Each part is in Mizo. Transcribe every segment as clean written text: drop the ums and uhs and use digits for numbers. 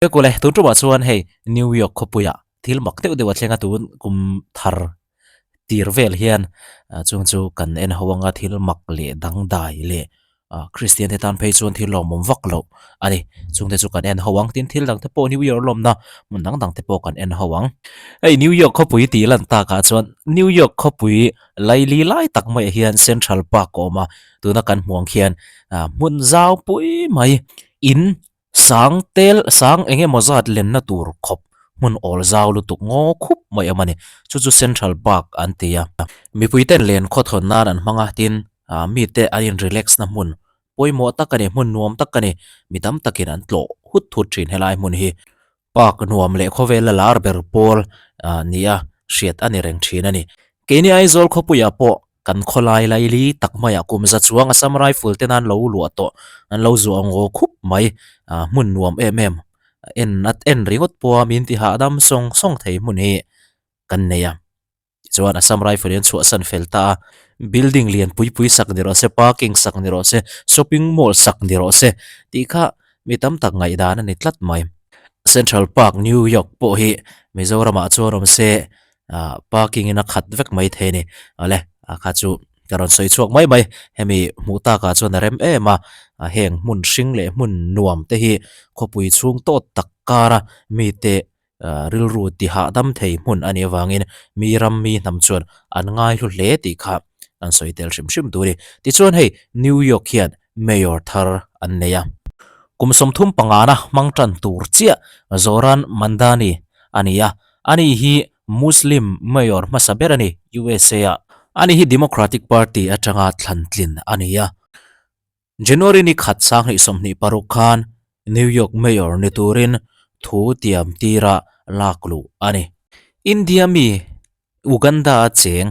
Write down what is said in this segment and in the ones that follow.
Kule tun tumah chuan hei New York khawpuiah thil mak deuh deuh a thleng a tun kum thar tir vel hian chung chu kan en ho anga thil mak leh dangdai leh ah Kristian te tan phei chuan thil lawmawm vak loh a ni chung te chu kan en ho ang tin thil dang te pawh New York lawmna hmun dang dang te pawh kan en ho ang hei New York khawpui tih lan takah chuan New York khawpui laili lai tak maiah hian Central Park a awm a tuna kan hmuh ang khian ah hmun zau pui mai in Sang tel sang eng emaw zat lenna tur khawp hmun awl zau lutuk ngaw khup mai awm a ni. Chu chu Central Park an ti a. Mipui ten len khawthawn nan an hmang a, tin ah mite an in relax na hmun pawimawh tak a ni, hmun nuam tak a ni. Mi tam takin an tlawh hut hut thin helai hmun hi. Park nuam leh khawvel a lar ber pawl ah nia hriat a ni reng thin a ni. Keini Aizawl khawpuiah pawh Kan khawlai laili tak maiah kum za chuang Assam Rifle ten an lo luah tawh, an lo zuah ngaw khup mai, ah hmun nuam em em, en a en ringawt pawha min ti hahdam sawng sawng thei hmun hi kan nei a. Tichuan Assam Rifle hi an chhuahsan fel ta a, building lian pui pui sak ni rawh se, parking sak ni rawh se, shopping mall sak ni rawh se tih kha mi tam tak ngaihdan a ni tlat mai. Central Park New York pawh hi Mizoramah chuan awm se ah parking in a khat vek mai thei a ni awle a kha chu ka rawn sawi chhuak mai mai hemi hmuh takah chuan a rem em a ah heng hmun hring leh hmun nuam te hi khawpui chhung tawt tak kara mite ah rilru ti hahdam thei hmun a nih avangin mi ram mi hnam chuan an ngai hlu hle tih kha an sawi tel hrim hrim tur a ni tichuan hei New York hian Mayor thar an nei a kum 35 na hmang tan tur chiah Zohran Mamdani a ni a. Ani hi Muslim Mayor hmasa ber a ni, USA-ah. Ani hi Democratic Party atanga thlan tlin a ni a. January ni khat 2026 khan New York Mayor ni turin thu tiam tira lak luh a ni. India mi Uganda-a cheng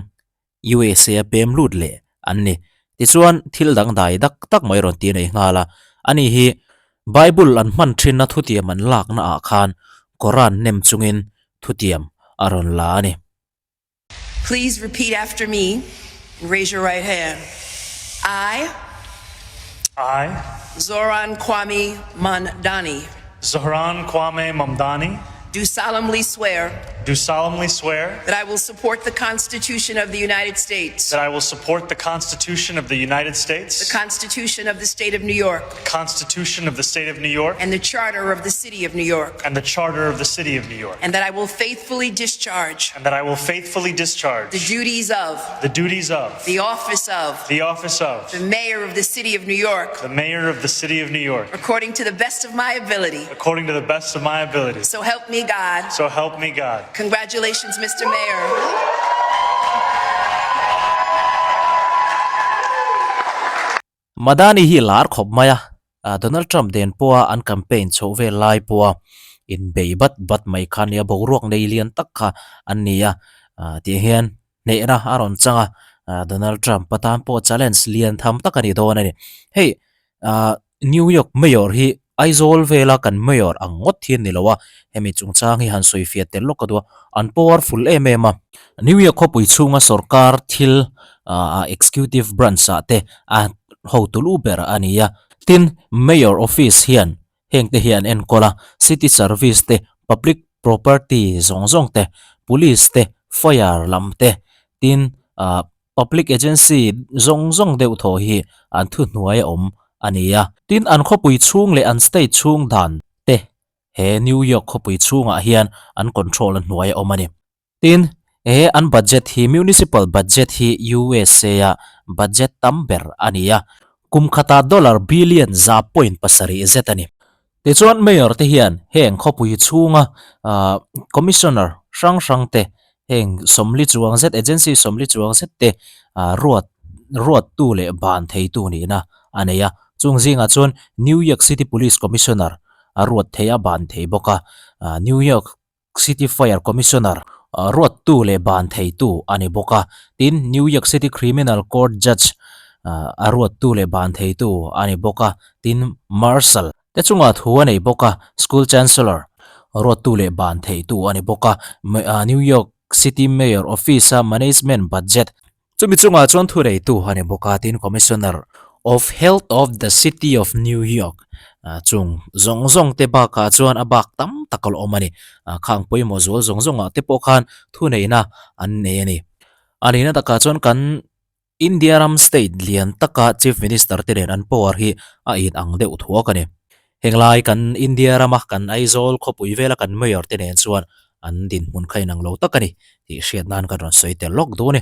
USA a pem lut leh an ni. Tichuan, thil dangdai dak tak mai rawn ti nei nghal a. Ani hi Bible an hman thinna thutiam an lakna ah khan Koran nem chungin thutiam a rawn la a ni. Please repeat after me and raise your right hand. I. I. Zohran Kwame Mamdani. Zohran Kwame Mamdani. Do solemnly swear. Do solemnly swear. That I will support the Constitution of the United States. That I will support the Constitution of the United States. The Constitution of the State of New York. The Constitution of the State of New York. And the Charter of the City of New York. And the Charter of the City of New York. And that I will faithfully discharge. And that I will faithfully discharge. The duties of. The duties of. The office of. The office of. The Mayor of the City of New York. The Mayor of the City of New York. According to the best of my ability. According to the best of my ability. So help me God. So help me God. Congratulations, Mr. Mayor. Madani hi lar khawp mai a, Donald Trump den pawha an campaign chhoh vel lai pawha inbei bat bat mai kha a nia, boruak nei lian tak kha an ni a, tih hian hnehna a rawn chang a, Donald Trump atan pawh challenge lian tham tak a ni dawn a ni. Hei New York Mayor hi Aizawl vela kan Mayor ang ngawt hi a ni lo a, hemi chungchang hi han sawi fiah tel lawk ka duh a, an powerful em em a. New York khawpui chhunga sorkar thil ah executive branch ah te a hotu lu ber a ni a. Tin, Mayor office hian heng te hi an enkawl a, city service te, public property zawng zawng te, police te, fire lam te, tin ah Public agency zawng zawng deuh thaw hi an thuhnuai a awm a ni a. Tin, an khawpui chhung leh an state chhung dan te he New York khawpui chhungah hian an control a hnuai a awm a ni. Tin, he an budget hi municipal budget hi USA a budget tam ber a ni a, kum khatah dollar billion 100.7 zet a ni. Tichuan Mayor te hian heng khawpui chhunga Commissioner hrang hrang te heng sawmli chuang zet agency sawmli chuang zet te ruat ruattu leh ban theitu nihna a nei a. Chung zingah chuan New York City Police Commissioner a ruat thei a ban thei bawk a. New York City Fire Commissioner ruattu leh ban theitu a ni bawk a. Tin, New York City Criminal Court Judge a ruattu leh ban theitu a ni bawk a. Tin, Marshal te chungah thu a nei bawk a, School Chancellor ruattu leh ban theitu a ni bawk a. New York City Mayor Office-a Management Budget Chumi chungah chuan thu reitu a ni bawk a, tin Commissioner of Health of the City of New York Chung zawng zawng te bakah chuan a bak tam tak a la awm a ni. Khang pawimawh zual zawng zawngah te pawh khan thuneihna an nei a ni. A nihna takah chuan kan India ram state lian taka Chief Minister te nen an power hi a in ang deuh thuak a ni. Henglai kan India rama kan Aizawl khawpui vela kan Mayor te nen chuan an dinhmun kha inang lo tak a ni tih hriat nan kan rawn sawi tel lawk duh a ni.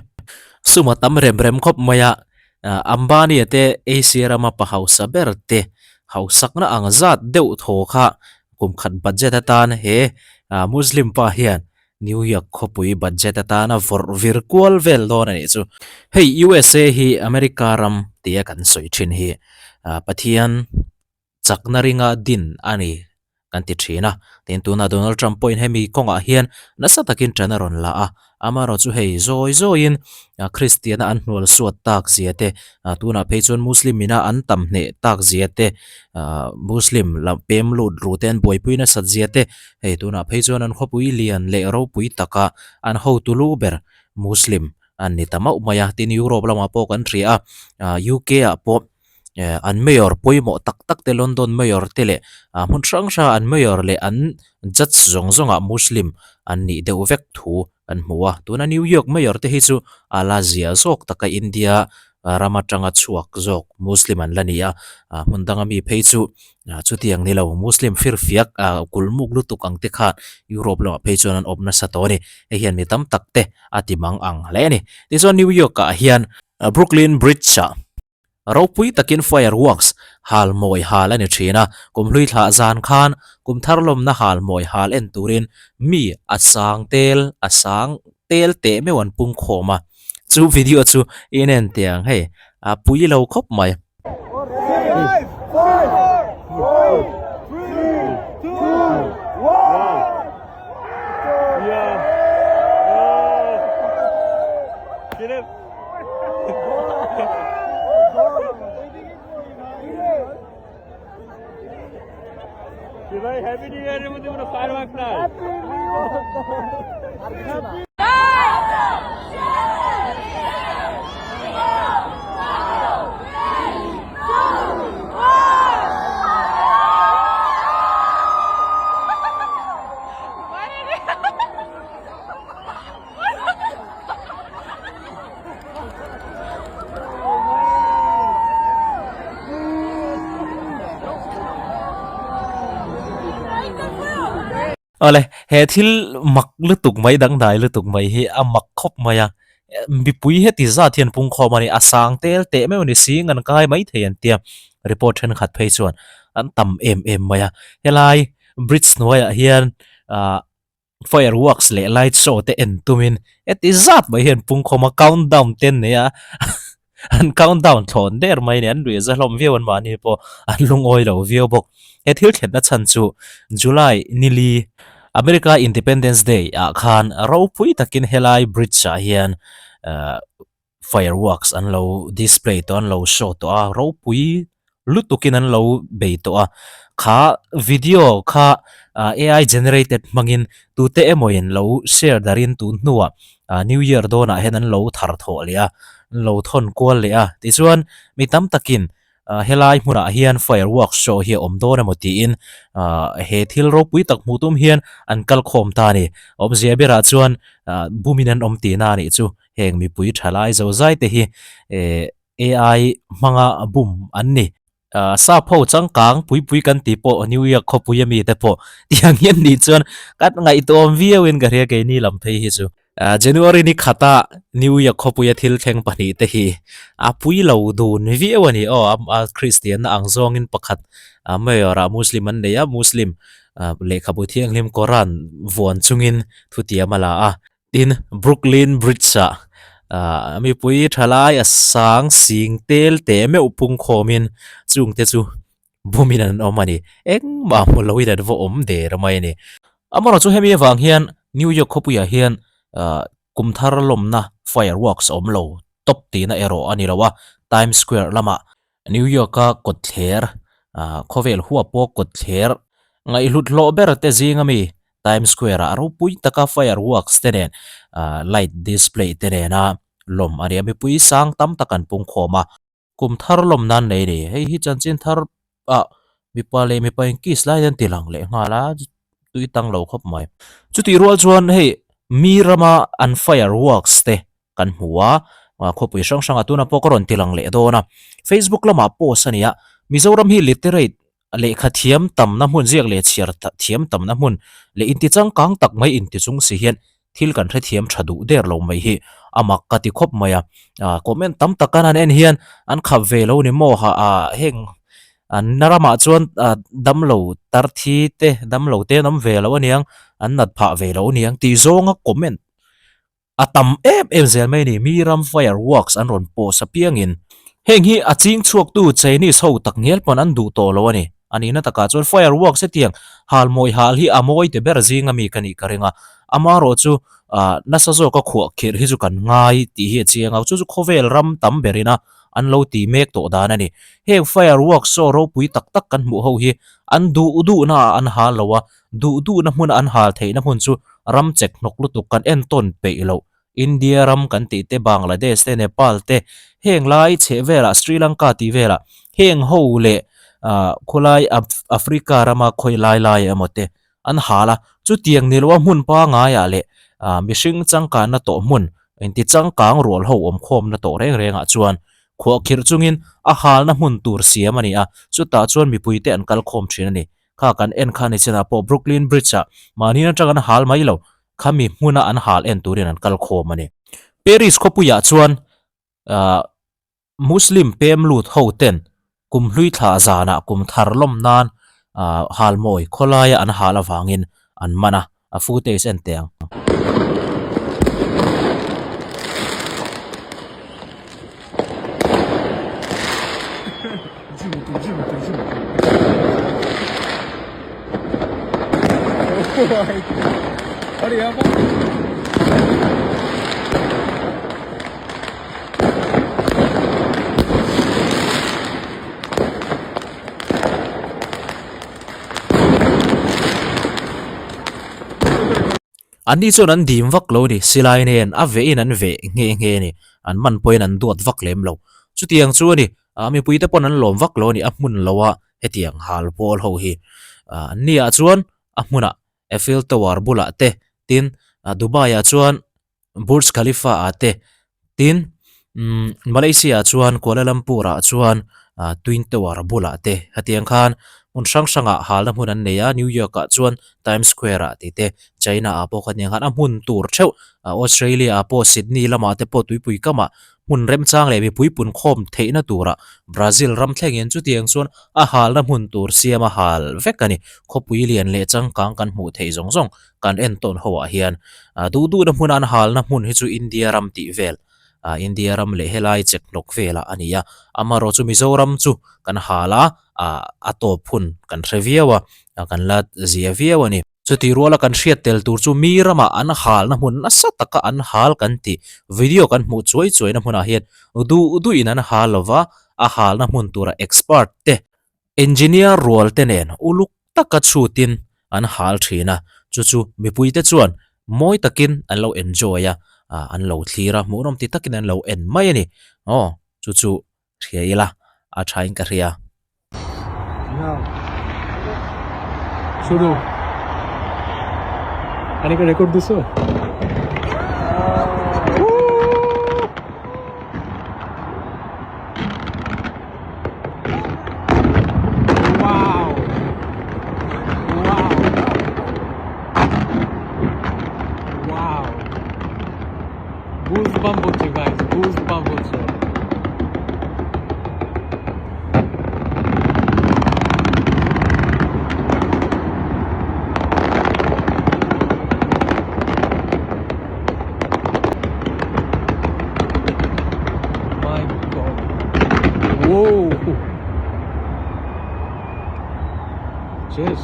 Sum a tam rem rem khawp mai a, Ambani-a te Asia rama pa hausa ber te hausakna ang zat deuh thaw kha kum khat budget atan he Muslim pa hian New York khawpui budget atana vawrh vir kual vel dawn a nih chu. Hei USA hi America ram tia kan sawi thin hi Pathian chakna ringa din a ni kan ti thin a. Tin tunah Donald Trump pawhin hemi kawngah hian nasa takin ṭan a rawn la a, amaherawh chu hei zawi zawiin Kristiana an hnual suat tak zia te, tunah phei chuan Muslim ina an tam hneh tak zia te, Muslim lam pem lut ru te an buaipui nasat zia te, Hei tunah phei chuan an khawpui lian leh ropui taka an hotu lu ber Muslim an ni ta mauh mai a, tin Europe lamah pawh kan hria a, UK ah pawh an mayor pawimawh tak tak te London mayor te leh hmun hrang hrang an mayor leh an judge zawng zawngah Muslim an nih deuh vek thu kan hmu a, tuna New York mayor te hi chu a la zia zawk taka India ram atanga chhuak zawk Muslim an la ni a, hmun danga mi phei chu chutiang ni lo Muslim firfiak kulmuk lutuk ang te khan Europe lamah phei chuan an awm nasa tawh a ni, hei hian mi tam tak te a ti mang ang hle a ni. Tichuan New York ah hian Brooklyn Bridge ah Ropui takin fireworks hal mawi hal a ni thin a, kum hlui thlah zan khan kum thar lawmna hal mawi hal en turin mi a sang tel a sang tel teh meuh an pung khawm a, chu video chu i en teh ang hei a pui lo khawp mai. Awle, he thil mak lutuk mai dangdai lutuk mai hi a mak khawp mai a, mipui heti zat hian pungkhawm a ni, a sang tel teh meuh a ni, sing an kai mai thei an tia, report thenkhat phei chuan an tam em em mai a, helai bridge hnuaiah hian ah Fireworks leh light show te en tumin heti zat mai hian pungkhawm a countdown te an nei a an countdown thlawn der mai a ni an luih za hlawm viau an mahni pawh an lungawi lo viau bawk he thil thlenna chhan chu July nili America Independence Day ah khan ropui takin helai bridge ah hian ahh fireworks an lo display tawh a an lo show tawh a ropui lutukin an lo bei tawh a kha video kha ah ai generated hmangin tute emawin lo share darin tun hnuah ah new year dawnah hian an lo thar thawh leh a an lo thawn kual leh a tichuan mi tam takin ah helai hmunah hian fireworks show hi a awm dawn emaw tiin ah he thil ropui tak hmuh tum hian an kal khawm ta a ni awmzia berah chuan ah bumin an awm tihna a nih chu. Heng mipui thalai zozai te hi AI hmanga bum an ni. Sap ho changkang pui pui kan tih pawh New York khawpui ami te pawh tiang hian nih chuan kan ngaihtuahawm viauin ka hria keini lam phei hi chu. January ni khata New York khawpuia thil thleng pahnih te hi a pui lo dun viau a ni aw. A Kristianna ang zawngin pakhat mayor ah Muslim an nei a, Muslim lehkhabu thianghlim Quran vuan chungin thutiam a la a. Tin, Brooklyn Bridge-ah mipui thalai a sang sing tel teh meuh pung khawmin chungte chu bumin an awm a ni. Engmah hmu loin an va awm der mai a ni. Amaherawhchu chu hemi avang hian New York khawpuiah hian kum thar lawmna fireworks a awm lo tawp tihna erawh a ni lo a, Times Square lamah New York-a kawtthler, khawvel huap pawh kawtthler ngaihhlut hlawh ber te zing ami Times Square-ah ropui taka fireworks te nen light display te nena lawm a ni a, mipui sang tam tak an pungkhawm a, kum thar lawm nan nei a ni. Hei hi chanchin thar ah. Mipa leh mipa in kiss lai an ti lang leh nghal a tui tang lo khawp mai. Chutih rual chuan hei mi rama an fireworks te kan hmu a, khawpui hrang hrangah tunah pawh ka rawn ti lang leh dawn a. Facebook lamah post a ni a, Mizoram hi literate lehkha thiam tamna hmun ziak leh chhiar thiam tamna hmun leh inti changkang tak mai inti chung si hian thil kan hrethiam tha duh der lo mai hi a mak ka ti khawp mai a. Comment tam tak an han en hian an khap ve lo ni maw ha ah heng an na ramah chuan damlo tar thi te damlo te an awm ve lo aniang an nat phah ve lo aniang tih zawnga comment a tam em em zel mai a ni. Mi ram fireworks an rawn post apiangin heng hi a ching chhuaktu Chinese ho tak ngial pawn an duh tawh lo a ni. A nihna takah chuan fireworks hetiang hal mawi hal hi a mawi ti ber zinga mi ka nih ka ring a, amaherawh chu ah nasa zawka khuah khirh hi chu kan ngai tih hi a chiang a, chu chu khawvel ram tam berina an lo ti mek tawh dan a ni. Heng fireworks saw ropui tak tak kan hmuh ho hi an duh duhna ah an hal lo a, duh duhna hmuna an hal theihna hmun chu ram chek hnawk lutuk kan entawn peih loh India ram kan tih te, Bangladesh te, Nepal te, heng lai chheh velah Sri Lanka tih velah heng ho leh ah khawlai Africa rama khawi lai lai emaw te an hal a, chutiang ni loa hmun pangaiah leh ah mihring changkanna tawh hmun inti changkang rual ho awm khawmna tawh reng rengah chuan khuahkhirh chungin a halna hmun tur siam a ni a, chutah chuan mipuite an kal khawm thin a ni. Kha kan en kha ni chinah pawh Brooklyn Bridge ah mahni atang an hal mai lo, khami hmuna an hal en turin an kal khawm a ni. Paris khawpuiah chuan ah Muslim pem lut ho ten kum hlui thla zanah kum thar lawm nan ah halmawi khawlaia an hal avangin an man a, a footage en teh ang. An ni chuan an dim vak lo a ni, silai nen a veh in an veh nghe nghe a ni, an man pawhin an duat vak lem lo. Chutiang chu a ni, ah mipuite pawn an lawm vak lo a ni, a hmun lo a hetiang hal pawl ho hi. Ah an ni ah chuan a hmunah Eiffel Tower bulah te tin Dubai ah chuan Burj Khalifa ah te tin umm Malaysia ah chuan Kuala Lumpur ah chuan ah Twin Tower bulah te hetiang khan hmun hrang hrangah halna hmun an nei a New York ah chuan Times Square ah tih te China ah pawh khaniang khan a hmun tur theuh ah Australia ah pawh Sydney lamah te pawh tuipui kamah hmun remchang leh mipui pun khawm theihna turah Brazil ram thlengin chutiang chuan a halna hmun tur siam a hal vek a ni. Khawpui lian leh changkang kan hmuh theih zawng zawng kan entawn ho ah hian duh duhna hmuna an halna hmun hi chu India ram tih vel ah India ram leh helai chek hnawk velah a ni a, amaherawh chu Mizoram chu kan hal a ah a tawp hun kan hre viau a kan la zia viau a ni. Chutih ruala kan hriat tel tur chu mi ramah an halna hmun nasa taka an hal kan tih video kan hmuh chuai chuaina hmunah hian duh duhin an hal lova a halna hmun tura expert te engineer rual te nen uluk taka chhutin an hal thin a, chu chu mipuite chuan mawi takin an lo enjoy a, an lo thlir a, hmuhnawm ti takin an lo en mai a ni. Aw, chu chu hria ila a thain ka hria. শুরু আরেকটা রেকর্ড দিছো Wow. Wow. Wow. Goosebump হচ্ছে guys, goosebump হচ্ছে। My God. Whoa. Cheers.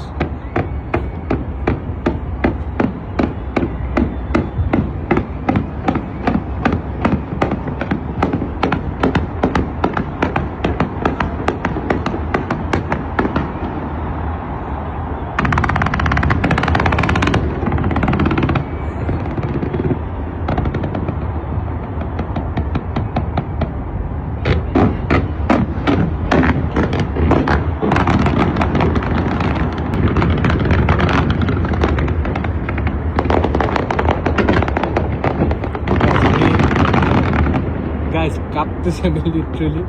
লাগতেছে আমি লিটারেলি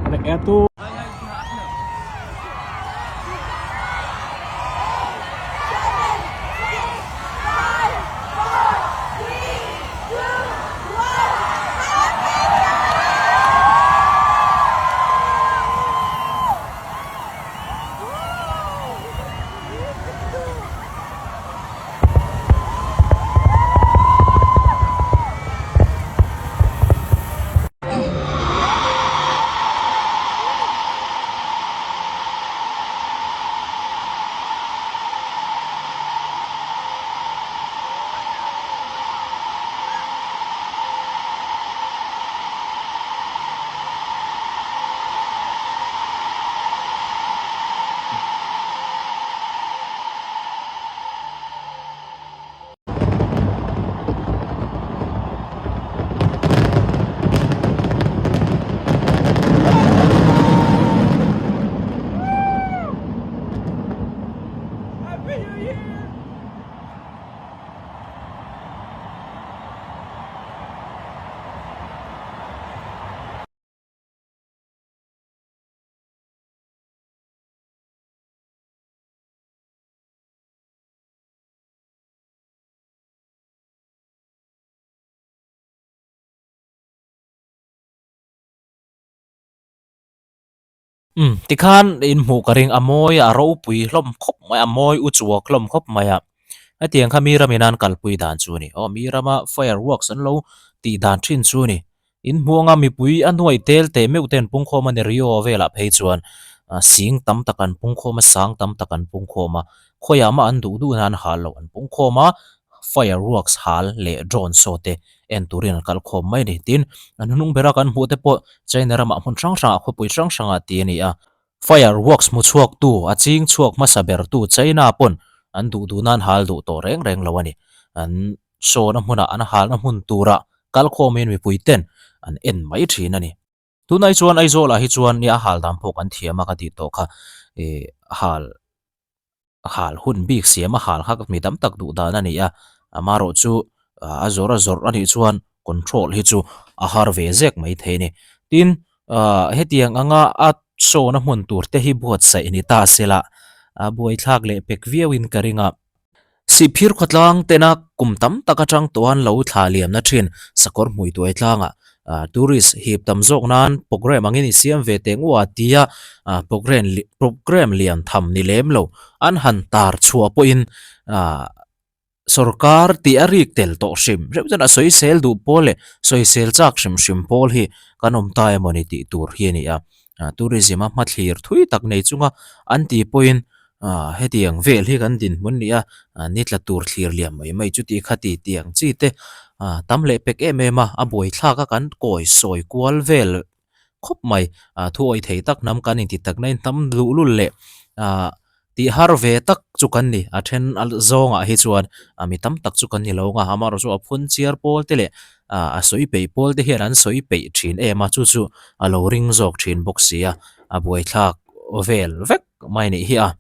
মানে এত Umm tikhan in hmuh ka ring a mawi a ropui hlawm khawp mai a mawi u chuak hlawm khawp mai a hetiang kha mi ramin an kalpui dan chu a ni aw mi rama fireworks an lo tih dan thin chu a ni in hmuh anga mipui a nuai tel teh meuh te an pungkhawm a ni Rio velah phei chuan sing tam tak an pungkhawm a sang tam tak an pungkhawm a khawiah mah an duh duh nan hal loh an pungkhawm a fireworks hal leh drone show te en turin an kal khawm mai a ni. Tin, an hnung bera kan hmuh te pawh China ramah hmun hrang hrangah khawpui hrang hrangah tih a ni a. Fireworks hmu chhuaktu, a ching chhuak hmasa bertu China pawn an duh duh nan hal duh tawh reng reng lo a ni. An show na hmunah an halna hmun tura kal khawmin mipui ten an en mai thin a ni. Tunai chuan Aizawlah hi chuan nia hal dan pawh kan thiam a ka tih tawh kha ih hal hal hun bik siam a hal kha mi tam tak duh dan a ni a amaherawh chu a zawrh a zawrh a nih chuan control hi chu a har ve zek mai thei a ni tin ah hetiang anga a show na hmun tur te hi buatsaih ni ta se la a buaithlak leh pek viau in ka ring a. Sihphir khawtlang tena kum tam tak atang tawh an lo thla liamna thin sakawr hmui tuai tlangah tourist hip tam zawk nan programme angin i siam ve teh ngua tia programme lian tham ni lem lo an han tar chhuah pawhin sorkar tih a rik tel tawh hrim hreuh chuan a sawisel duh pawl leh sawisel chak hrim hrim pawl hi kan awm ta emawni tih tur hi a ni a tourism a hmathlir thui tak nei chunga an tih pawhin Aaa hetiang vel hi kan dinhmun ni a ni tla tur thlir liam mai mai chuti kha ti tih ang chi te aaa tam leh pek em em a a buaithlak a kan kawi sawi kual vel khawp mai aaa thu awih thei tak hnam kan inti tak na in hnam luhlul leh aaa tih har ve tak chu kan ni a then a zawngah hi chuan a mi tam tak chu kan ni lo ang a amaherawhchu a phun chiar pawl te leh aaa a sawi peih pawl te hian an sawi peih thin em a chu chu a lo ring zawk thin bawk si a a buaithlak vel vek. Mai nih hi a.